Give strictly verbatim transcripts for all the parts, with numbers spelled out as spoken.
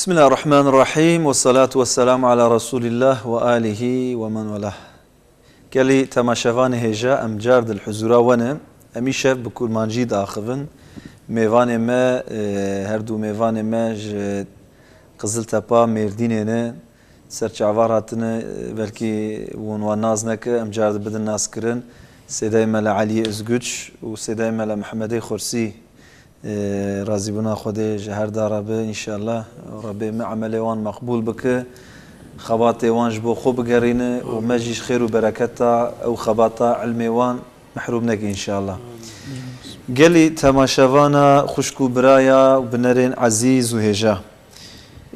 Bismillahirrahmanirrahim. Ve salatu ve selamu ala Resulillah ve alihi ve men velah. Gelî temaşevanê hêja, em car dil huzura we ne. Em îşev bi kurmancî diaxivin. Mêvanê me, e, her du mêvanê me ji Qiziltepa Mêrdînê ne. Ser çavar hatine, e, belkî hûn wan nas neke, em car dibidin naskirin. Sêdayê Mele Eliyê Izguç û Sêdayê Mele Mihemedê Xursî. E, razîbûna Xwedê ji her da re be, înşallah. Rebê me emelê wan meqbûl bike, xebatê wan ji bo xwe bigerîne û me jî ji xêr û bereketa ew xebata ilmê wan mehrûm neke, înşallah. Gelî temaşevana xwişk û biraya û binerên ezîz û hêja.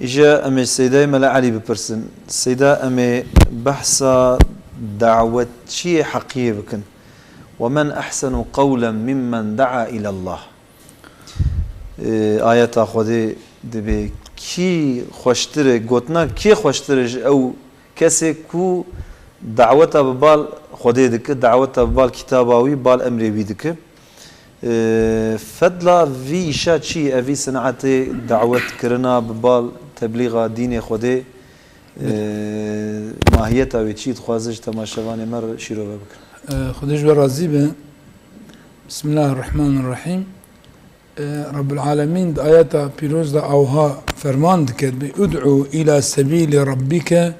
Îje em ê Seydayê Mele Elî bipirsin. Seyda, em ê behsa dawetçiyê heqiyê bikin. "Ve men ehsenu qawlen mimmen daa ilallah." Ee, ayeta Xwedê dibê, kî xweştir e, gotina kî xweştir e ji ew kesê ku daweta bi bal Xwedê dike, daweta bi bal kitaba wî, bal emrê wî dike. Ee, fedla vî îşa çi ye, evî sinetê dawet kirina bi bal teblîxa dînê Xwedê, ee, mahiyeta wê çi dixwaze ji temaşevanê me re şîrove bikin. Ee, Xwedê ji we razî be. Bismillahirrahmanirrahim. Ee, Rabbul Alemîn di ayeta pîroz de awha ferman dike, bi, "Ud'u ila sebîli rabbike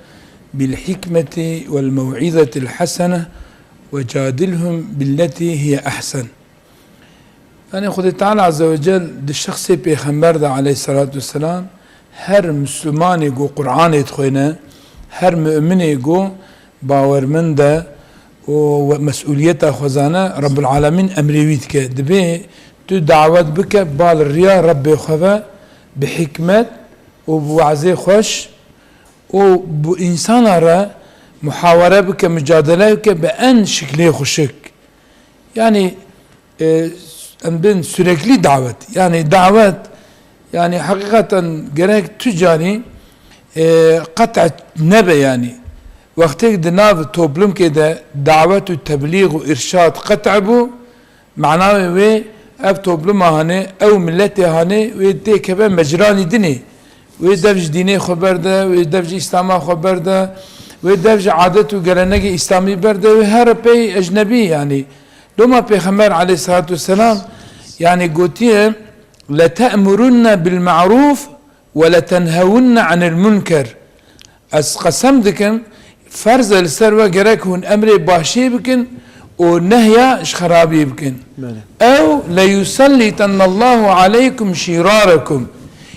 bil hikmeti vel mew'izetil hasene ve cadilhum billeti hiye ehsen." Yani Xwedê Teala Azze ve Cel di şexsê Pêxember de aleyhissalatu vesselam her Müslümanê ku Qur'anê dixwêne, her müminê ku bawermend e û we-, mesûliyeta xwe zane, Rabbul Alemîn emrê wî dike. Dibê tu dawet bike bal riya Rebbê xwe ve bi hikmet û bi wazê xweş û bi însana re muhawere bike, mücadele bike bi en şiklê xweşik. Yani, e, em bên sürekli davet. Yani davet, yani heqîqeten gerek tu carî, e, qet' nebe yani. Wextêk di nav toplumkê de davet û teblîx û îrşad qet' bû, manawê wê ev topluma hanê, ew miletê hanê, wê têkeve mecranî dinê. Wê dev ji dînê xwe berde, wê dev ji Îslama xwe berde, wê dev ji adet û gelenegê Îslamî berde, wê here pey ecnebî, yanî. Loma Pêxember aleyhissalatu vesselam, yanî gotiye, "Lete'murunne bil ma'ruf ve letenhewunne anil munker." Ez qesem dikim, ferz e li ser we gerek hûn emrê başiyê bikin û nehya ji xerabiyê bikin. Belê. Ew leyusellitenallahu aleykum şirarekum.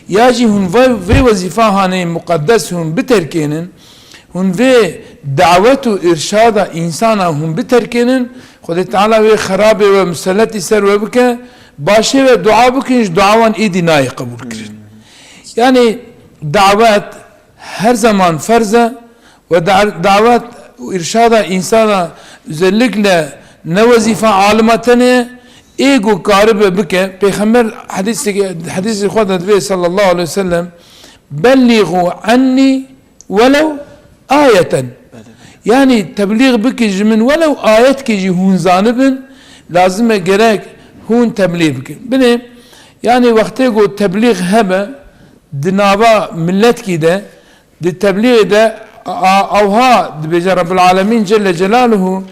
Ya jî hûn vê, vê wezîfa hanê muqeddes hûn biterkênin, hûn vê dawet û îrşada însana hûn biterkênin, Xwedê Teala wê xerabê we muselletî ser we bike, başê we dua bikin, ji dua wan êdî nayê qebûl kirin. Hmm. Yani dawet her zaman ferz e ve da-, davet û îrşada însana, özellikle ne wezîfa alima tenê, ê ku karibe bike. Pêxember hedîsê, hedîsê xwe de divê sallallahu aleyhi ve sellem, "Bellîgu anni welev ayeten." Yani teblîx bike ji min, welew ayetkê jî hûn zanibin, lazim e gerek hûn teblîx bikin. Binê, yani wextê ku teblîx hebe, di nava miletkî de, di teblîxê de, a, a, awha dibêje Rabbul Alemîn Celle Celaluhu,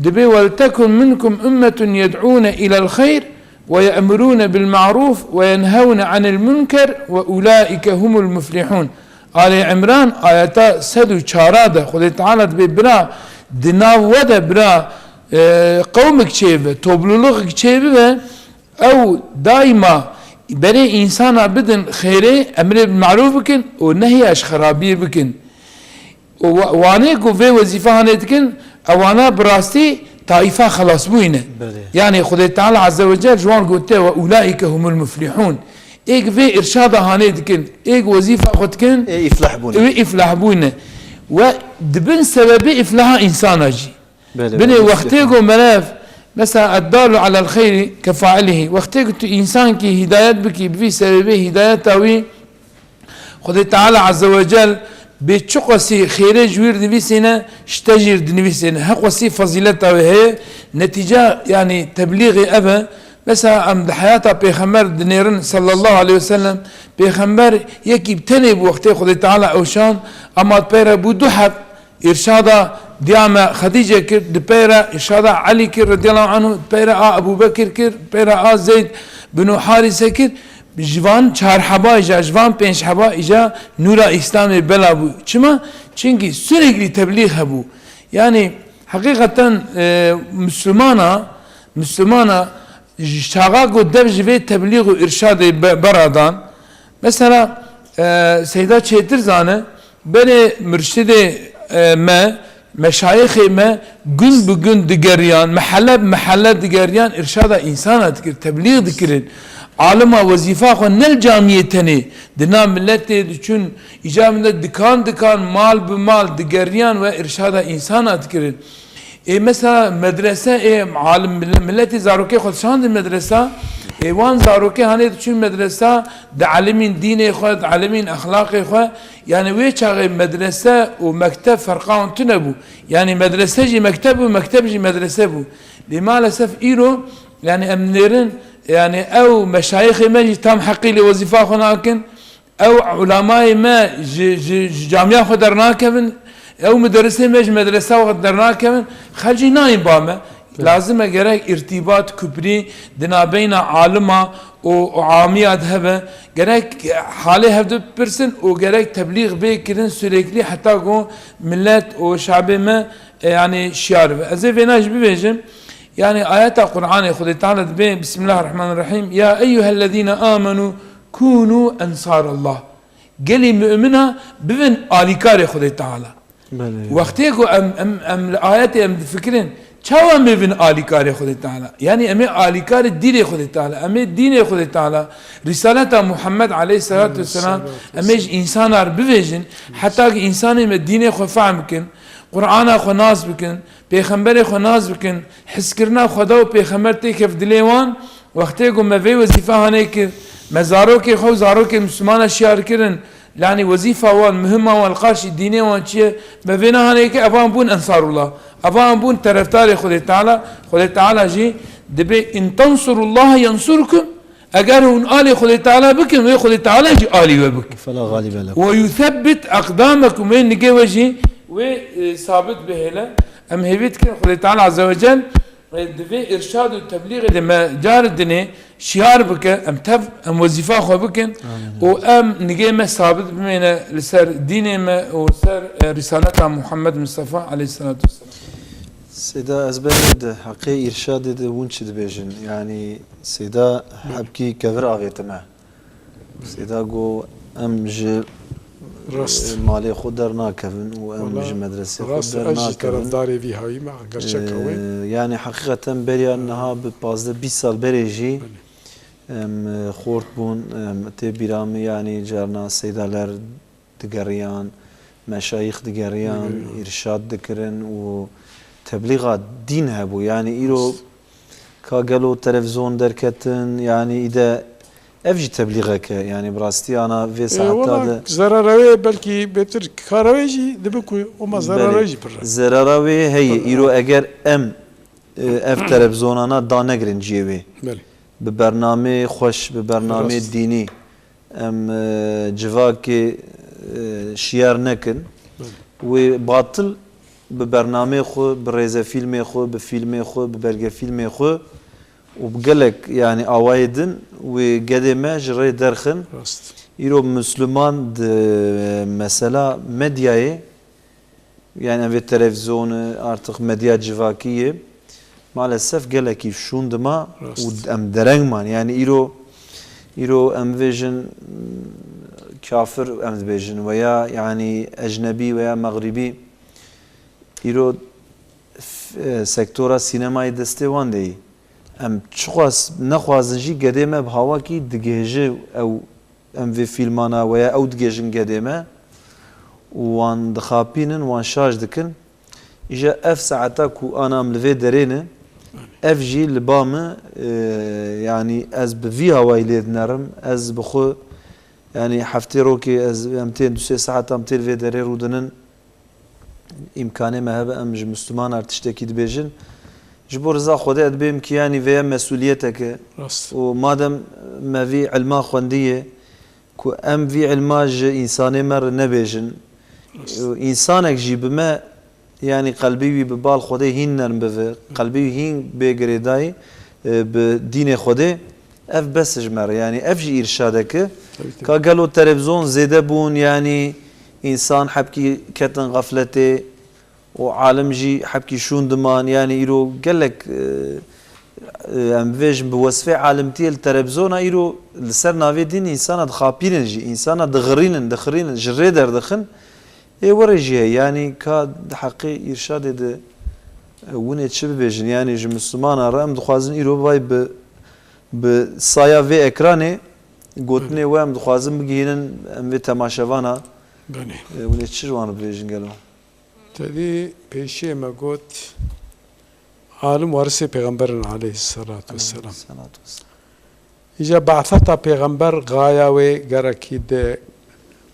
dibê, "Weltekun minkum ummetun yed'ûne ilel xeyr ve ye'murûne bil ma'rûf ve yenhewne anil munker ve ulâike humul muflihûn." Alê Imran ayeta sed û çar de Xwedê Teala dibê, bira, di nav we de, bira, e, qewmek çêbibe, topluluk çêbibe, ew daîma berê însana bidin xêrê, emrê bil marûf bikin û nehya ji xerabiyê bikin. Û wa-, wanê ku vê wezîfe hanê dikin, ewana bi rastî taîfa xelasbûyî ne. Belê. Yanî Xwedê Teala Azze ve Cel ji wan gote, "Ve ulaîke humul muflihûn." Êk vê îrşada hanê dikin, êk wezîfa xwe dikin, Ê îflah bûne. Wê îflah bûne. We dibin sebebê îflaha însana jî. Belê, Binê belê, wextê îflah. Ku melev, mesela, "Eddalu alel xeyri kefailihî." Wextê ku tu însankî hîdayet bikî, bi vî sebebê hîdayeta wî, Xwedê Teala Azze ve Cel bê çiqasî xêrê ji wî re dinivîsîne, ji te jî re dinivîsîne. Heqwesî fezîleta wê heye. Netîca, yanî teblîxê ev e, Mesela em di heyata Pêxember dinêrin sallallahu aleyhi ve sellem, Pêxember yekî bi tenê bû wextê Xwedê Teala ew şand, ama di pey re bû du heb, îrşada diya me Xedîce kir, di pey re îrşada Elî kir radiyallahu anhu, di pey re a Ebû Bekir kir, di pey re a Zeyd bin Harise kir. Ji van çar heba îja, ji van pênc heba îja nûra Îslamê bela bû. Çima? Çimkî sürekli teblîx hebû. Yani heqîqeten, e, Müslümana, Müslümana ji çaxa ku dev ji vê teblîx û îrşadê be-, beradan. Mesela, e, Seyda çêtir zane, berê murşidê, e, me, meşayixê me gun bi gun digeriyan, mehelle bi mehelle digeriyan, îrşada însana dikir, teblîx dikirin. Alima wezîfa xwe ne li camiyê tenê, di nav miletê diçûn, îca min de dikan dikan, mal bi mal digeriyan we îrşada însana dikirin. Ê mesela medrese, ê alim mille-, miletê zarokê xwe dişandin medresa, ê wan zarokê hanê diçûn medresa, dielimîn dînê xwe, dielimîn exlaqê xwe. Yani wê çaxê medrese û mekteb ferqa wan tune bû. Yani medrese jî mekteb bû, mekteb jî medrese bû. Lê maalesef îro, yani em nêrin, yani ew meşayixê me jî tam heqî lê wezîfa xwe nakin. Ew ulemayê me ji, ji, ji camiya xwe dernakevin, ew muderisê me ji medresa xwe dernakevin, xercî nayên ba me. Lazim e gerek îrtîbat, kuprî di nabeyna alima û, û amiya de hebe. Gerek halê hevdu bipirsin û gerek teblîx bê kirin sürekli heta ku millet û şabê me, e, yani şiyar be. Ez ê vêna jî bibêjim. Yani ayeta Qur'anê Xwedê Teala dibê, Bismillahirrahmanirrahim, "Ya eyyuhellezîne amenu kûnû ensarallah." Gelî mumina bibin alîkarê Xwedê Teala. Belê. Wextê ku em, em, em li ayetê em difikirin, çawa em bibin alîkarê Xwedê Teala? Yani em ê alîkarê dînê Xwedê Teala, em ê dînê Xwedê Teala, Risaleta Muhammed aleyhisselatu vesselam, em ê ji însanar bivêjin, heta ki însanê me dînê xwe fehm bikin, Qur'ana xwe nas bikin, Pêxemberê xwe nas bikin, hizkirina Xweda û Pêxember têkev dilê wan, wextê ku me vê wezîfe hanê kir, me zarokê xwe û zarokê Mislimana şiyar kirin, lanî wezîfa wan, muhima wan li qarşî dînê wan çi ye, me vêna hanê kir, evan bûn Ensarullah, evan bûn terefdarê Xwedê Teala, Xwedê Teala jî dibê, "In tensurullaha yensurkum." Eger hûn alî Xwedê Teala bikin, wê Xwedê Teala jî alî we bikin. Fela galibe lekum. "Ve yusebbit aqdamekum", wê nigê we jî wê, e, sabit bihêle. Em hêvî dikin Xwedê Teala Azze ve Cel, e, di vê îrşad û teblîxê de me car dinê şiyar bike, em tev, em wezîfa xwe bikin û em nigê me sabit bimêne li ser dînê me û ser, e, Risaleta Muhammed Mustafa aleyhisselatu vesselam. Seyda, ez berê di heqê îrşadê de hûn çi dibêjin? Yanî Seyda hebkî kevir avêtime. Seyda got, em ji, Rast. e, malê xwe dernakevin û em Wala, ji medresê xwe rast, ez jî dernakevin. Terefdarê vî hawî me, gerçek e wê. E, yani heqîqeten beriya niha bi pazdeh bîst sal berê jî Belê. em, e, xort bûn, em, tê bîra min, yani carna Seyda ler digeriyan, meşayîx digeriyan, Digeriyan. îrşad dikirin û teblîxa dîn hebû. Yani îro Rast. ka gelo televîzyon derketin, yani îde ev jî teblîxek e. Yani bi rastî ana vê Ê, saeta wela de zerara wê belkî bêtir kara wê jî dibe ku, ama zerara Belê. wê jî pir e. Zerara wê heye. Pir e. Îro eger em, e, ev televîzyonana danegrin cihê wê. Belê. Bi bernameyê xweş, bi bernameyê Rast. dînî, em, e, civakê, e, şiyar nekin. Belê. Wê batil bi bernameyê xwe, bi rêzefîlmê xwe, bi fîlmê xwe, bi belgefîlmê xwe û bi gelek, yani, awayê din wê gedê me ji rê derxin. Rast. Îro Misliman di mesela medyayê, yani em vê televîzyonê, artık medya civakî ye. Maalesef gelekî şûn dima Rast. û em dereng man. Yani îro, îro em vêjin, mm, kafir em dibêjin veya yani ecnebî veya mexribî. Îro f-, e, sektora sînemayê destê wan de yî. Em çiqas nexwazin jî gedê me bi hawakî digihêje ew em vê fîlmana weya ew digêjin gedê me û wan dixapînin, wan şaş dikin. Îja ev saeta ku ana em li vê derê ne, ev jî li ba min, e, yanî ez bi vî hawayî lê dinerim, ez bi xwe, yanî heftê rokê ez, em tên du sê saet em tê li vê derê rûdinin, îmkanê me hebe em ji Mislimanar tiştekî dibêjin. Ji bo riza Xwedê ez dibêm ki yanî vêye mesûliyeteke. Rast. Û madem me vî ilma xwendiye, ku em vî ilma ji însanê me re nebêjin. Rast. Û însanek jî bi me, yanî qelbî wî bi bal Xwedê hîn nerm bive, qelbî wî hîn bê girêdayî, e, bi dînê Xwedê, ev bes e ji me re. Yanî ev jî îrşadek e. Tabii, tabii. Ka gelo televizyon zêde bûn, yanî însan hebkî ketin xefletê, û alim jî hebkî şûn diman, yanî îro gelek, e, e, em bivêjin bi wesfê alimtiyê li televizona îro li ser navê dîn însana dixapînin jî, însana dixirînin, dixirînin, ji rê derdixin. Ê werê jî heye, yanî ka di heqê îrşadê de, e, winê çi bibêjin, yanî ji Mislimana re em dixwazin îro vay bi, bi saya vê ekranê gotinê we em dixwazin bigihînin em vê temaşevana, Belê. e, winê çi ji wan re bibêjin gelo? Tedî pêşiyê me got, alim warisê pêxember in aleyhisselatu vesselam. Aleyhisselatu vesselam. Îca behseta pêxember gaya wê gerekî de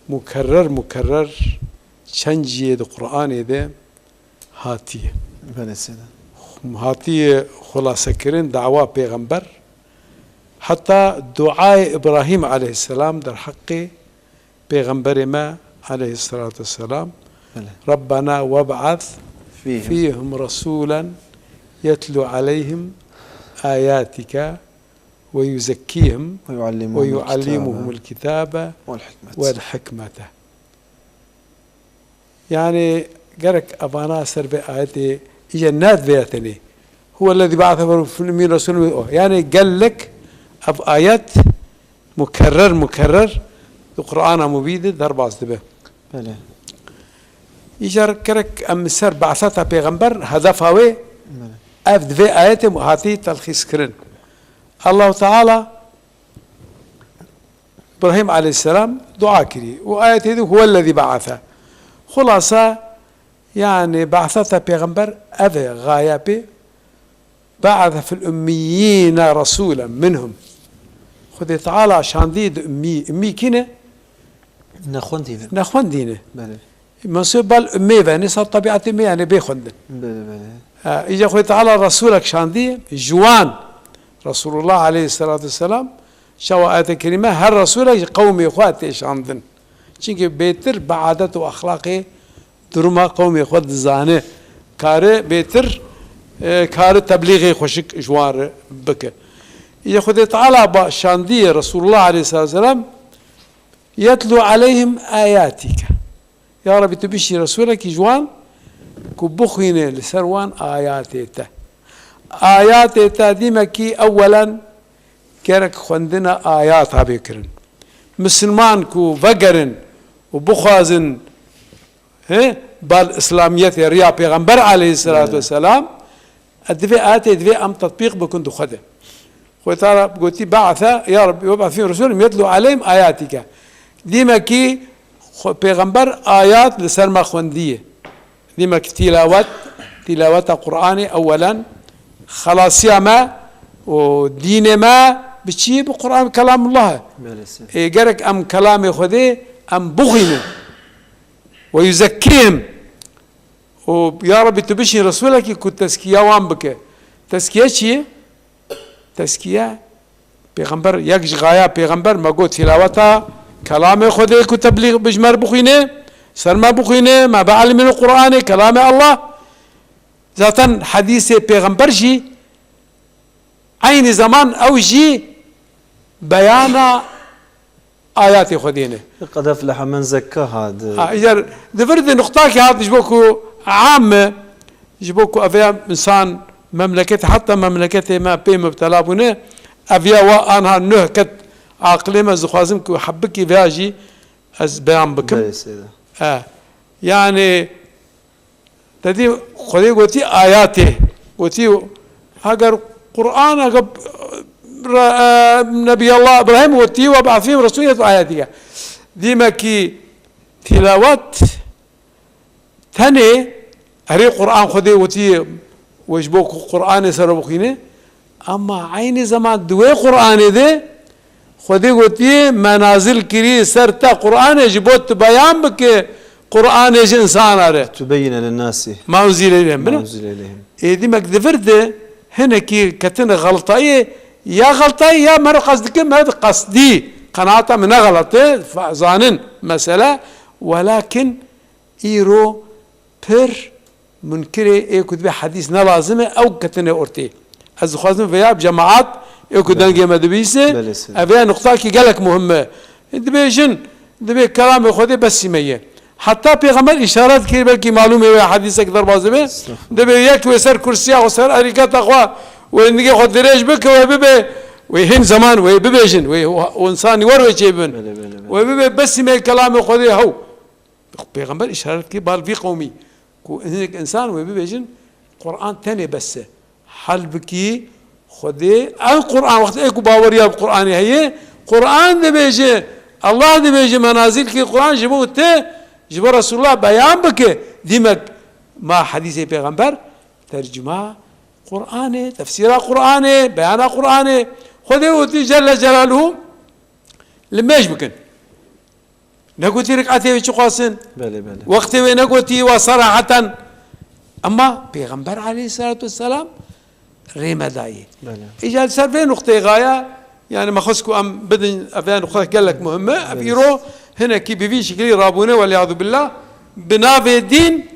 mukerrer mukerrer çend cihê di Qur'anê de hatiye. Belê seyda. Hatiye xulasekirin dawa pêxember. Heta duayê Îbrahîm aleyhisselam derheqê Pêxemberê me aleyhisselatu vesselam, Belê. "Rabbena web'ath Fîhim. fîhim resûlen yetlû aleyhim ayatike ve yuzekkîhim Ve yuallimuhumul ve yuallimuhumul kitabe kitabe vel hikmete." vel hikmete." Yani gerek evana ser vê ayetê, îje ne vê tenê. Huvellezî ba'ase fil ummiyyin resûlen, o. Yani gelek ev ayet mukerrer mukerrer di Qur'ana Mubîn de derbas dibe. Belê. Îcar gerek em ser behseta pêxember, hedefa wê, Belê. ev di vê ayetê hatî telxîs kirin. Allahu Teala Îbrahîm aleyhisselam dua kirî. Û ayetê de huvellezî ba'ase. Xulasa, yani behseta pêxember ev e, gaye pê. Ba'ase fil ummiyyîne resûlen minhum. Xwedê Teala şandî di ummî. Ummî kî ne? Nexwendî ne. Nexwendî ne. Belê. Mensûb bal ummê ve, nisa tebiatê me yani bê xwendin. Belê, belê. Ha, îca Xwedê Teala Resûlek şandî, ji wan Resulullah aleyhisselatu vesselam, şewa ayete kerîme her Resulek ji qewmê xwe tê şandin. Çimkî bêtir bi adet û exlaqê duruma qewmê xwe dizane. Kare bêtir, e, kare teblîxê xweşik ji wan re bike. Îca Xwedê Teala ba şandiye Resulullah aleyhisselatu vesselam, "Yetlu aleyhim ayatike." Ya Rebî, tu bişî Resûlekî ji wan ku bixwîne li ser wan ayatê te. Ayatê te dîmekî ewwelen gerek xwendina ayata bê kirin. Misilman ku vegerin û bixwazin, he, bal Îslamiyetê, riya Pêxember aleyhisselatu vesselam, Divê ayetê, divê em tetbîq bikin di xwe de. Xwedê Teala gotî, "Ba'se, ya Rabbi, web'as fîhim resûlen yetlu aleyhim ayatike." Dîmekî xwe-, pêxember ayat li ser me xwendiye. Dîmekî tîlawet, tîlaweta Qur'anê ewwelen xelasiya me û dînê me bi çi? Bi Qur'an, kelamullah e. Belê seyda. Ê, gerek em kelamê Xwedê em bixwînin. Ve yuzekkîhim. Û ya Rebî, tu bişîn Resûlekî ku tezkiya wan bike. Tezkiye çi ye? Tezkiye, pêxember, yek ji gaya pêxember me got tîlaweta kelamê Xwedê ku teblîx bi ji me re bixwîne, ser me bixwîne, me bielmîne Qur'anê, kelamê Allah. Zaten hedîsê pêxember jî eynî zeman ew jî beyana ayatê Xwedê ne. Qed eflehe men zekkaha di Ha, îcar di vir de nuqtakê hat ji bo ku am e, ji bo ku ev ya insan memleketê, heta memleketê me pê mubtela bûne, ev ya wa anha nuh ket aqilê me, ez dixwazim ku hebikî vêya jî ez beyan bikim. Belê seyda. E, yani, Te dî Xwedê gotî ayatê. Gotî, heger Qur'an, heger re-, e, Nebiyallah Îbrahîm gotî, "Ve ba'sî resûlen" ayetî ye. Dîmekî tîlawet tenê erê Qur'an Xwedê gotî, we ji bo ku Qur'anê ser bixwîne, Ama eynî zeman di wê Qur'anê de Xwedê gotiye, "Me nazil kirî ser te Qur'anê ji bo tu beyan bike Qur'anê ji insana re. Tübeyyine linnâsi. Ma unzile ileyhim. Ma unzile ileyhim. Ê, dimek di vir de hinekî ketine xeltayê, ya xeltayê ya mero qas dikin, mero qasdî. Qenaata min ne xelet e, fa-, zanin mesele. Welakin îro pir munkirê ê ku dibê hedîs ne lazim e, ew ketine ortê. Ez dixwazim veya bi cemaat ê ku Belê. dengê me dibîse, Belê, sir. ev ya nuqtakî gelek muhim e. Dibêjin, dibê kelamê Xwedê besî me ye. Heta Pêxember îşaret kir, belkî malûmê wê hedîsek derbas dibe. Estağfurullah. Dibê yek wê ser kursiya xwe, ser erîketa xwe, wê nigê xwe dirêj bike, wê bibe, wê hin zeman wê bibêjin, wê o, o insanî wer wê çêbibin. Belê, belê, belê. Wê bibe besî me kelamê Xwedê hew. Pêxember îşaret kir bal vî qewmî ku hinek însan wê bibêjin, Quran tenê bes e. Halbikî Xwedê ev Quran, wextê ku baweriya bi Quranê heye, Quran dibêje, Allah dibêje, me nazil kir Quran ji bo te, ji bo Resulullah beyan bike. Dîmek ma hedîsê Pêxember tercuma Quranê, tefsîra Quranê, beyana Quranê. Xwedê û tî Celle Celaluhu li mêj bikin. Negotî rikatê wê çi xwestin? Belê, belê. Wextê wê negotî wa seraheten. Ema Pêxember aleyhisselatu vesselam rê me dayê. Belê. Îca li ser vê nuqteyê gaya, yani me xwest ku em bidin, ev ya nuqte gelek muhim e. Ev Belê. îro hinekî bi vî şiklî rabûne, welîyadu billah, bi navê dîn,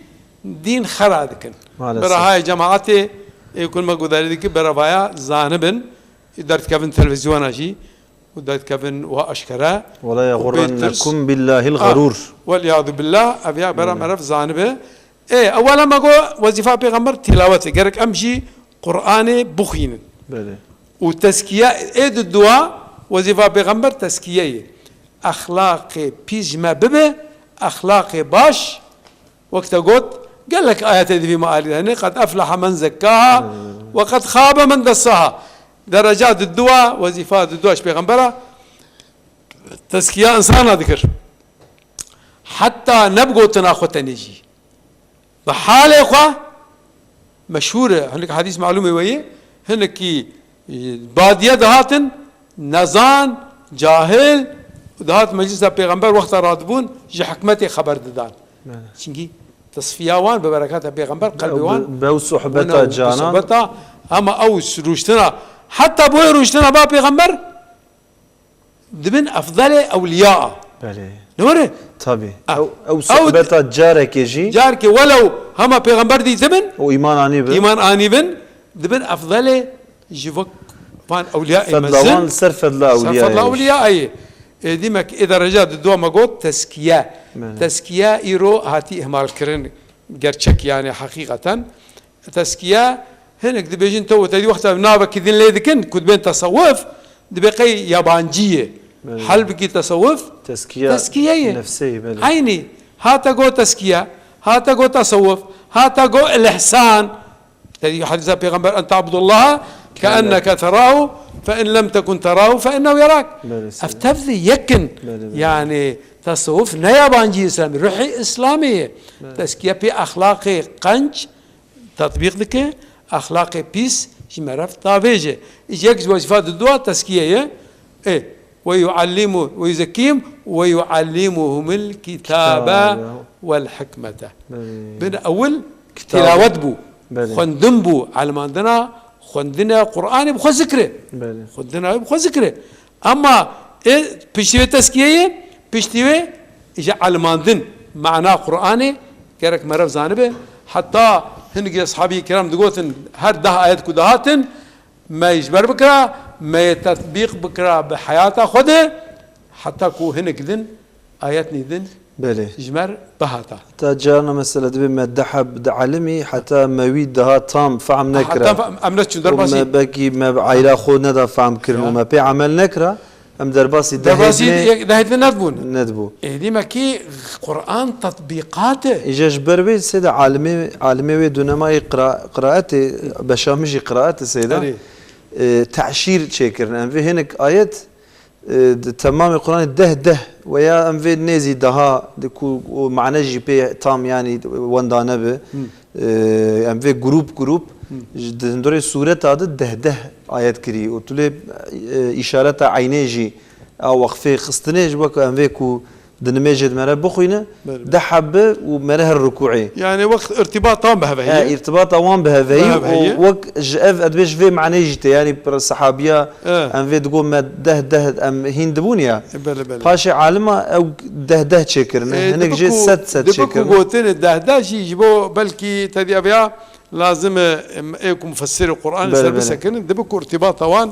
dîn xera dikin. Maalesef. Berahayê cemaatê, ê ku me gudarî dikir, berevaya zanibin, derdikevin televîzyona jî, û derdikevin wa eşkere. ولا يغرنكم بالله الغرور. Ah, welîyadu billah, ev ya bera Belê. meriv zanibe. Ê, ewela me got, wezîfa pêxember tîlawet e. Gerek em jî Qur'anê bixwînin. Belê. Û tezkiye, ê di dua, wezîfa pêxember tezkiye ye. Exlaqê pîs ji me bibe, exlaqê baş, Wek te got, gelek ayetê di vî mealî de hene, "Qed efleha men zekkaha ve qed xabe men dessaha." Dereca di dua, wezîfa di dua ji pêxembera tezkiya insana dikir. Heta ne bi gotina xwe tenê jî. Bi halê xwe meşhûr e. Hinek hedîs malûmê we ye. Hinekî, e, badiye dihatin, nezan, cahil, dihat meclisa pêxember wexta radibûn, ji hikmetê xeber didan. Belê. Çinkî tesfiya wan bi berekata pêxember, qelbê Ew wan bi, bi ew sohbeta wina û bi canan. sohbeta, hema ew rûştina, heta bo wê rûştina ba pêxember, dibin efdelê ewliya. Belê. Ne were? Tabii. Ah. Ew, ew Ew sohbeta carekê jî. Carekê welew hema pêxember dîtibin, Û îman anîbin. îman anîbin, dibin efdelê ji wek van ewliyayê Fedla mezin. wan li ser fedla Ser ewliyayê. fedla ewliyayê. Ê, dîmek ê dereca di dua me got teskiye. Belê. Teskiye îro hatî ihmal kirin. Gerçek yani hakikaten. Teskiye, hinek dibêjin te û te dî wexta navekî din lê dikin, ku dibên tesewuf, dibê qey yabancî ye. Belê. Halbikî tesewuf Teskiya teskiye ye. nefsê ye, belê. Eynî. Hate got teskiye, hate got tesewuf, hate got el-ihsan. Te dî hedîsa pêxember, "En ta'budallaha Keenne. keenneke terahu, fe in lem tekun terahu, fe innehu yerak." Belê, Ev sebeb. tevdî yekin. Belê, belê. Yani, tesewuf ne yabancî İslamî, ruhî İslamî ye. Belê. Teskiye pê exlaqê qenc, Tetbîq dike, exlaqê pîs ji me re davêje. Îc yek ji wezîfa di dua tezkiye ye. Ê, "Ve yuallimu, ve yuzekkîhim, ve yuallimuhumul kitabe Kitabe. vel hikmete." Belê. Bin ewil Kitab. tilawet bû, Belê. xwendin bû, elmandina xwendina Qur'anê bi xwe zikre. Belê. Xwendina wê bi xwe zikre. Ema ê piştî wê tezkiyeyê, piştî wê îca elmandin, mana Qur'anê gerek meriv zanibe. Heta hingê eshabî kiram digotin, her deh ayet ku dihatin, me ji ber bikira, me yê tetbîq bikira bi heyata xwe de, heta ku hinek din, ayetnî din Belê. ji me re bihata. Heta carna mesela dibê me deh heb di'elimî, heta me wî daha tam fehm nekira. Heta fe-, em neçûn Û derbasî. me belkî me bi eyra xwe neda fehm kirin Ya. û me pê emel nekira, em derbasî Derbasî dehê yek, dehê din nedibûn. nedibû. Ê, dîmekî Qur'an tetbîqat e. Îja ji ber wê sêde alimê, alimê wê dûnemayê qira-, qiraetê, beşamijî qiraetê sêde, Erê. e, teşîr çêkirin. Em vê hinek ayet E, di temamê Quranê deh deh veya em vê nêzî daha di ku û mane jî pê tam, yanî wenda nebe. Hmm. E, em vê grup grup Hmm. ji di hundirê sureta de deh deh ayet kirî û tu lê, e, îşareta eynê jî a wexfê xistinê ji wek em vê ku di nimêjê de mere bixwîne, Belê. deh heb bi û mere her rukûê. Yani wext irtibata wan bi hev heye. He, îrtibata wan bi hev heye Bi hev heye. û wek ji ev, ez dibê ji vê maneyê jî tê, yani pir sehabiya He. em vê digot me deh deh em hîn dibûn ya. E, belê, belê. Paşê alima ew deh deh çêkirine, E, hinek dibe jê ku, sed sed dibe ku çêkirine. gotinê deh deh jî ji bo belkî tediya veya lazim e, em, ê ku mufessirê Qur'anê Belê, ser belê. bisekinin, dibe ku irtibata wan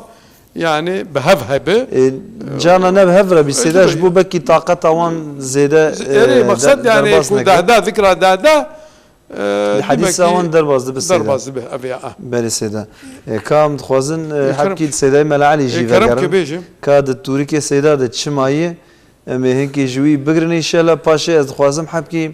Yani bi hev hebe. E, cana ne bi hev re bî, Seyda, ji bo belkî taqeta wan zêde, Erê, e, maqsed de-, yani derbas ku neke. dehde, zikra dehde, e, Di demek hedîsa ki wan derbas dibe, Seyda. derbas dibe, ev ya, ah. Belê, Seyda. E, ka em dixwazin, e, Kerem. hebkî Seydayê Mela Elî jî E, kerem vegerin. ki bêjim. Ka di tûrikê Seyda de çi mayî, Em ê hinkî ji wî bigirin înşellah. Paşê ez dixwazim hebkî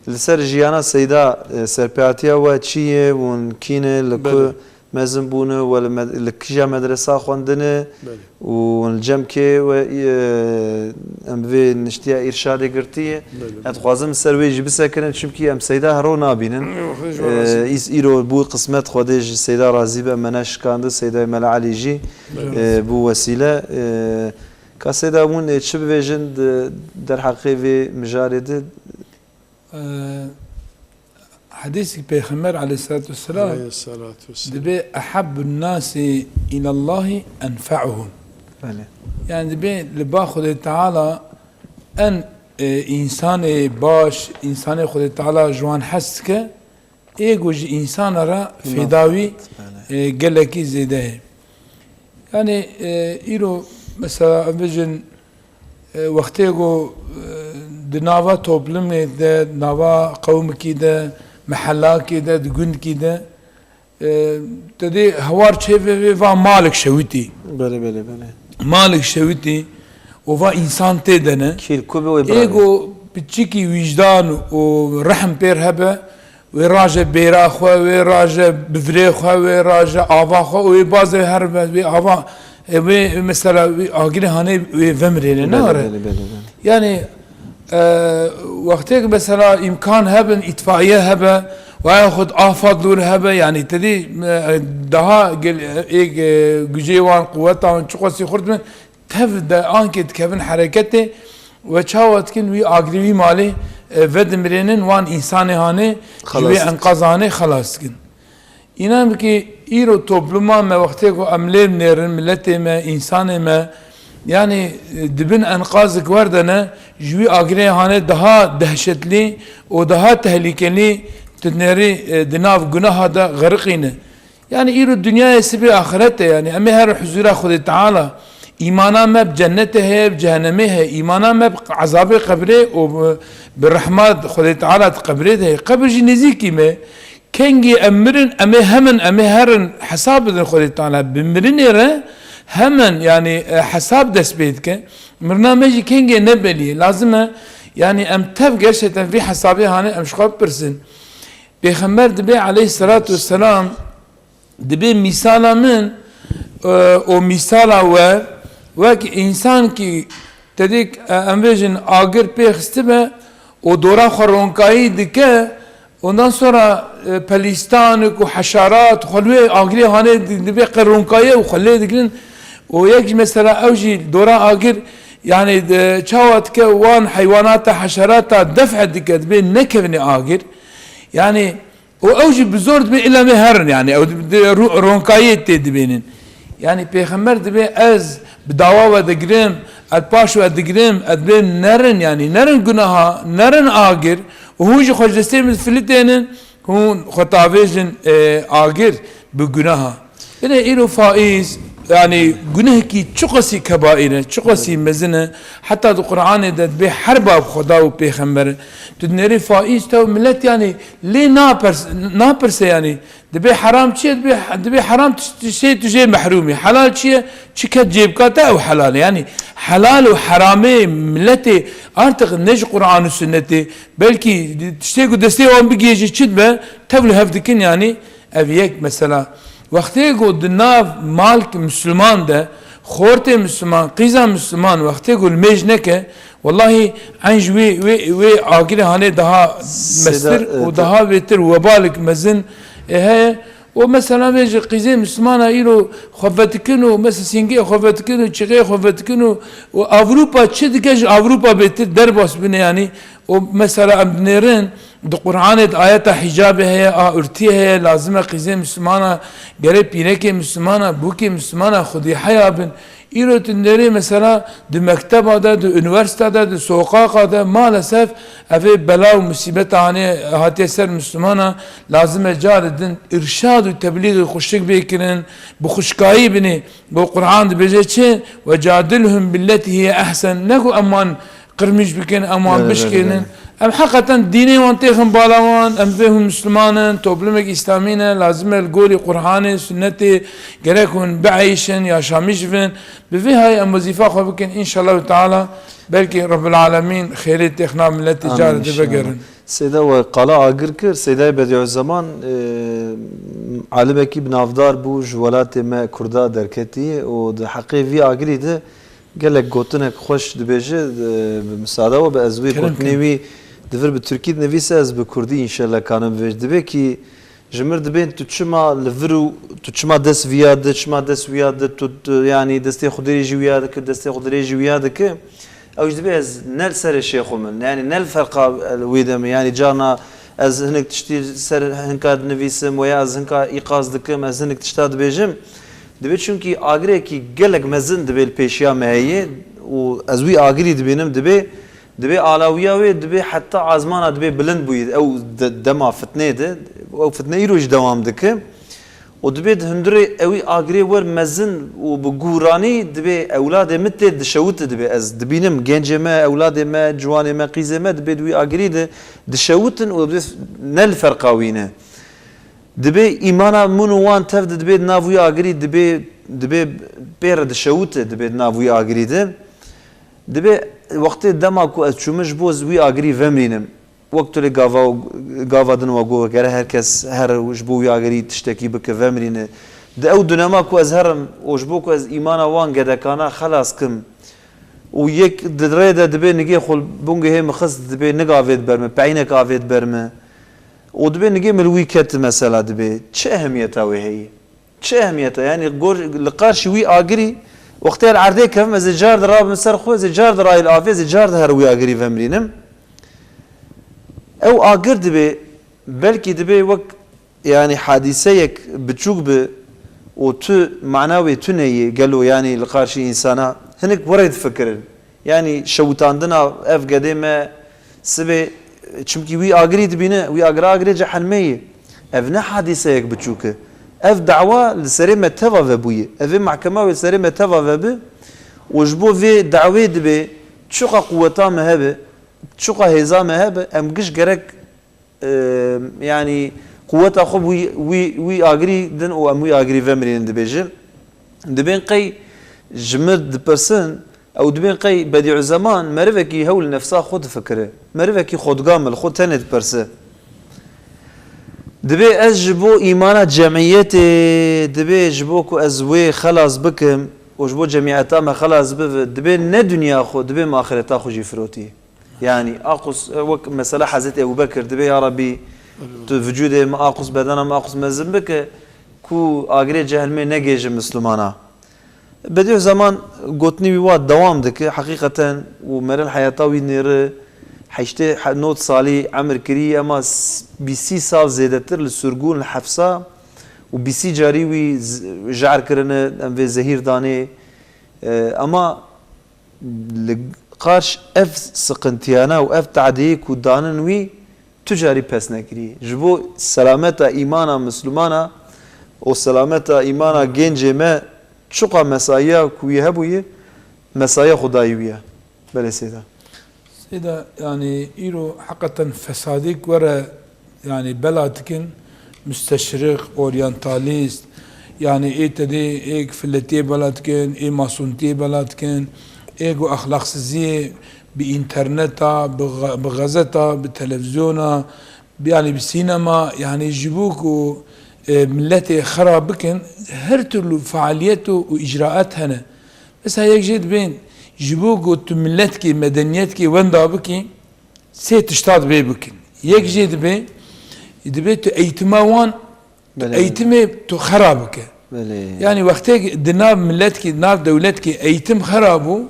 li ser jiyana Seyda, e, serpêhatiya we çi ye, hûn kî ne, li ku Belê. mezin bûne, we li med-, li kîja medresa xwendine Belê. û hûn li cem kê we, e, em vê niştiya îrşadê girtiye. Belê. Ez dixwazim li ser wê jî bisekirin, çimkî em Seyda hero nabînin. Yok, hiç E, razî. îs-, îro bû qismet, Xwedê ji Seyda razî be, me neşikand, Seydayê Mela Elî jî, Belê. e, bû wesîle. E, Ka Seyda hûn ê çi bibêjin di derheqê vê mijarê de? Ee, Hedîsî Pêxember aleyhissalatu vesselam Aleyhissalatu vesselam. dibê, "Ehabbun nasi ilallahi enfa'uhum." Belê. Yani dibê li ba Xwedê Teala en, e, însanê baş, însanê Xwedê Teala ji wan hes dike, ê ku ji însana re Münasebet, fêda wî, belê. e, gelekî zêde ye. Yani, e, îro mesela em bêjin, e, wextê ku, e, di nava toplumê de, nava qewmikî de, mehelakê de, di gundkî de, e, te dê hewar çêve vê va malik şewitî. Belê, belê, belê. Malik şewitî û va însan tê de ne. Kîr ku be wê Ê birevê. ku piçikî wîjdan û rehm pêr hebe, wê raje bêra xwe, wê raje bivirê xwe, wê raje ava xwe û wê bazê her be, wê ava, e, wê mesela wê agirê hanê wê vemirêne, Belê, nare. belê, belê, belê. Yani, e, wextê ki mesela îmkan hebin, îtfaiye hebe, ve yaxud afad dûr hebe, yani te dî, e, daha gel-, e, ê, e, gücê wan, quweta wan çiqasî xurt bin, tev de ankê dikevin hereketê ve çawa dikin wî agirê wî malê, e, vedimirênin wan însanê hanê, ji wê Xelas dikin. enqazanê xelas dikin. Înan bikî îro topluma me wextê ku em lê binêrin, miletê me, însanê me, yani, e, dibin enqazik werdene, ji wî agirê hanê daha dehşetlî û daha tehlikelî tu dinêrî, e, di nav gunaha de xeriqîne. Yani îro dinyayê sibê axiret e, yani em ê her huzura Xwedê Teala. Îmana me bi cennetê heye, bi cehenemê heye. Îmana me bi ezabê qebrê û bi, bi rehma Xwedê Teala di qebrê de heye. Qebir jî nêzîkî me. Kengî em mirin, em ê hemin, em ê herin hesab bidin Xwedê Teala. Bi mirinê re hemin, yani, e, hesab dest pê dike. Mirina me jî kengê ne belî ye. Lazim e, yani em tev gerçekten vî hesabê hanê em ji xwe bipirsin. Pêxember dibê aleyhisselatu vesselam, dibê mîsala min, e, û mîsala we, wek însan kî te dî, e, em bêjin agir pê xistibe û dora xwe ronkayî dike, ondan sonra, e, pelîstan û heşarat xwe li wê agirê hanê di-, dibê qe ronkayî û xwe lê digirin û yek jî mesela ew jî dora agir, yani, de, çawa dike wan heywanata heşarata def dike dibê nekevine agir. Yani, û ew jî bi zor dibê illa me herin, yani ew di, di ru-, ronkayê tê dibênin. Yani Pêxember dibê ez bi dawa we digirim, ez paş we digirim, ez dibê nerin, yani nerin gunaha, nerin agir, û hûn jî xwe ji destê min filitênin, hûn xwe tavêjin, e, agir bi gunaha. Binê îro faiz, yani gunehekî çiqasî kebaîr e, çiqasî mezin e, heta di Qur'anê de dibê herba bi Xweda û Pêxember e. Tu dinêrî faiz tev milet, yani lê napers-, napirse, yani dibê heram çi ye, dibê, dibê heram tiş-, tiştê tu jê mehrûm î. Helal çi ye, çi ket cêbka te ew helal e. Yani helal û heramê miletê artık ne ji Qur'an û sunnetê, belkî tiştê ku destê wan bigihêje çi dibe, tev li hev dikin, yani Ev yek mesela. Wextê ku di nav malk Misliman de, xortê Misliman, qîza Misliman wextê ku limêj neke, wellahî eyn ji wê, wê, wê agirê hanê daha Seyda, mestir e, û te- daha bêtir webalik mezin, e, heye O mesela vê ji qîzê Mislimana îro xwe vetikin û mesela sîngê xwe vetikin û çixê xwe vetikin û, û Ewropa çi dike ji Ewropa bêtir derbas bine yanî. O mesela em dinêrin di Qur'anê de ayeta hicabê heye, a urtiyê heye, lazim e qîzê Mislimana, gerek pîrekê Mislimana, bûkê Mislimana xwedî heya bin. Îro tu nêrê mesela di mekteba de, di unîversîta de, di soqaqa de, maalesef evê bela û musîbeta hanê hatiye ser Mislimana, lazim e carê din irşad û teblîgê xuşik bê kirin, bi xuşkayî binê. Bo Qur'an dibêje çi? "Ve cadilhum billeti hiye ehsen." Ne ku em wan qirmîş bikin, em wan Bele, bele, bişkênin. bele. Em heqeten dînê wan têxin bala wan, em vê hûn Misliman in, toplumek Îslamî ne, lazim e li gorî Qur'anê, Sunnetê, gerek hûn bieyşin, yaşamîş bin. Bi vê hayê em wezîfa xwe bikin, înşallahu teala, belkî Rabbil Alemîn xêrê têxna milletê Amîn, carê de inşallah. vegerin. Seyda we qala agir kir, Seydayê Bedîuzzeman, e, alimekî bi navdar bû, ji welatê me Kurda derketî û di heqê vî agirî de gelek gotinek xweş dibêje, e, bi misada we be ez wê Kerem gotinê kin. wî di vir bi tirkî dinivîse, ez bi kurdî înşellah kanim bibêj. Dibê kî ji mir dibên tu çima li vir û tu çima dest viya di, çima dest wiya di, tu, tu, yanî destê Xwedê jî wiya dike, destê Xwedê jî wiya dike. Ew jî dibê ez ne li serê şêxo min, yanî ne li ferqa wê de min, yanî carna ez hinek tiştî ser hinka dinivîsim, weya ez hinka îqaz dikim, ez hinek tişta dibêjim. Dibê çunkî agirekî gelek mezin dibê li pêşiya me heye û ez wî agirî dibînim, dibê, dibê alawiya wê dibê heta azmana dibê bilind bûyî. Ew de-, dema fitnê de, ew fitne îro jî dewam dike. Û dibê di hundirê ewî agirê wer mezin û bi guranî dibê ewladê min tê dişewite dibê. Ez dibînim gencê me, ewladê me, ciwanê me, qîzê me dibê di wî agirî de dişewitin û dibê ne li ferqa wî ne. Dibê îmana min û wan tev de dibê di nav wî agirî dibê, dibê pê re dişewite dibê di nav wî agirî de. Dibê wextê dema ku ez çûme ji bo ez wî agirî vemirînim. Wek tu lê gava, gava din we got, gere her kes here ji bo wî agirî tiştekî bike, vemirîne. Di ew dunema ku ez herim û ji bo ku ez îmana wan gedekana xelas kim û yek di rê de dibê nigê xwe bûngehê min xist, dibê nig avê diber min, peynek avê diber min û dibê nigê min li wî ket, mesela dibê çi ehemiyeta wê heye? Çi ehemiyet e? Yanî gor, li qarşî wî agirî, wextê li erdê kevim, ez ê car di rabim ser xwe, ez ê car di rayê li avê, ez ê car di her wî agirî vemirînim. Ew agir dibê, belkî dibê wek, yanî hadîseyek biçûk bi û tu mana wê tune yê, gelo, yanî li qarşî însana hinek werê difikirin. Yanî şewitandina ev gedê me sibê, çimkî wî agirî dibîne, wî agira agirê cehenmê ye. Ev ne hadîseyek biçûk e. Ev dawa li serê me teva vebûye. Ev ê mahkema wê serê me teva vebi û ji bo vê dawê dibê çiqa quweta me hebe, çiqa hêza me hebe, em giş gerek e, yanî quweta xwe wî, wî, wî agirî din û em wî agirî vemirînin dibêjin. Dibên qey ji min dipirsin, ew dibên qey Bedîuzzeman merivekî hewl nefsa xwe difikire. Merivekî xwedgam li xwe tenê dipirse. Dibê ez ji bo îmana cemiyetê, dibê ji bo ku ez wê xelas bikim û ji bo cemiyeta me xelas bibe, dibê ne dinya xwe, dibê min axireta xwe jî firotî. Yanî, aqûs, e, wek mesela Hezretî Ebû Bekir dibê, ya Rebî, tu vücudê min aqûs, bedena min aqûs mezin bike, ku agirê cehenimê negêje Mislumana. Bedîuzzeman gotinî wî wa dewam dike, heqîqeten û meril heyata wî nêri heştê he-, nod salî emir kirî, ema s-, bîsî sal zêdetir li surgûn, li hefsa û bîsî carî wî z-, jar kirine, em vê zehîr danê. E, ema Li qarş ev siqintiyana û ev tadiyê ku danin wî tu carî pes nekiriye. Ji bo selameta îmana Mislumana û selameta îmana gencê me çiqa mesaiya ku wî hebûye, mesaiya xwe dayî wî ye. Belê Seyda. Seyda, yanî îro heqeten fesadê ku were yanî bela dikin, müsteşrik, oryantalist, yanî ê tedê, ê filetiyê bela dikin, ê masûntiyê bela dikin, ê ku exlaqsiziyê bi înterneta, bi xe-, bi xezeta, bi televîzyona, bi, yanî bi sînema, yanî ji bo ku, e, miletê xera bikin, her türlü faaliyet û, û îcraat hene. Mesela yek jê dibên, ji bo ku tu miletkê, medeniyetkê wenda bikî, sê tişta dibê bikin. Yek jê dibê, dibê tu eğitime wan Belê, belê. Eğitimê tu xera bike. Belê. Yani wextê di nav miletkî, nav dewletkî eğitim xera bû,